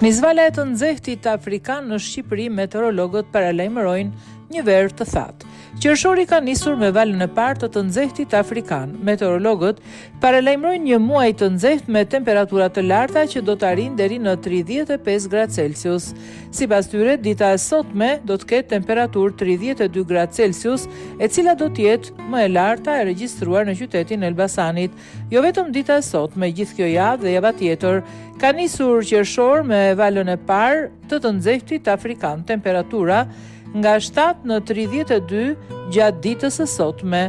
Nis vala e të nxehtit afrikan në Shqipëri, meteorologët paralajmërojnë një verë të thatë. Qershori ka nisur me valën e parë të të nxehtit afrikan. Meteorologët paralajmërojnë një muaj të nxehtë me temperatura të larta që do të arrijnë deri në 35 gradë Celsius. Sipas tyre, dita e sotme do të ketë temperaturë 32 gradë Celsius, e cila do të jetë më e larta e regjistruar në qytetin e Elbasanit. Jo vetëm dita e sotme, gjithë kjo javë dhe java tjetër, ka nisur qershor me valën e parë të të nxehtit afrikan, temperatura nga 7 në 32 gjatë ditës së sotme.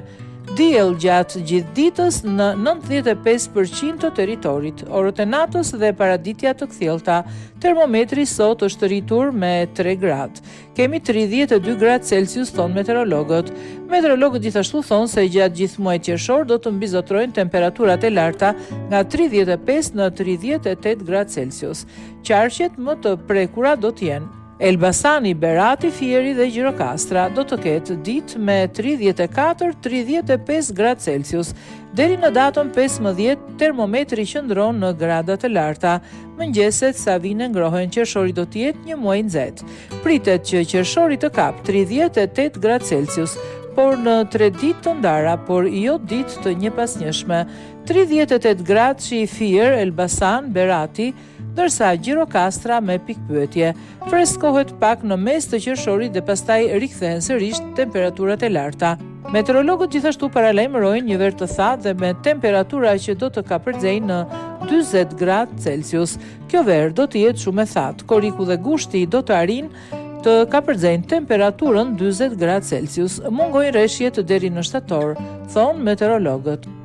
Diell gjatë gjithë ditës në 95% të territorit. Orët e natës dhe paraditja të kthjellta. Termometri sot është rritur me 3 gradë. Kemi 32 gradë Celsius, thonë meteorologët. Meteorologët gjithashtu thonë se gjatë gjithë muajit qershor do të mbizotërojnë temperaturat e larta nga 35 në 38 gradë Celsius. Qarqet më të prekura do të jenë Elbasani, Berati, Fieri dhe Gjirokastra do të ketë ditë me 34-35 gradë Celsius. Deri në datën 15, termometri qëndron në grada të larta. Mëngjeset sa vijnë e ngrohen, qershori do të jetë një muaj i nxehtë. Pritet që qershori të kapë 38 gradë Celsius, por në tre ditë të ndara, por jo ditë të njëpasnjëshme. 38 gradëshi Fier, Elbasan, Berati, ndërsa Gjirokastra me pikëpyetje. Freskohet pak në mes të qershorit dhe pastaj rikthehen sërish temperaturat e larta. Meteorologët gjithashtu paralajmërojnë një verë të thatë dhe me temperatura që do të kapërcejnë në 40 gradë Celsius. Kjo verë do të jetë shumë e thatë. Korriku dhe gushti do të arrijnë të kapërcejnë temperaturën 40 gradë Celsius. Mungojnë reshjet deri në shtator, thonë meteorologët.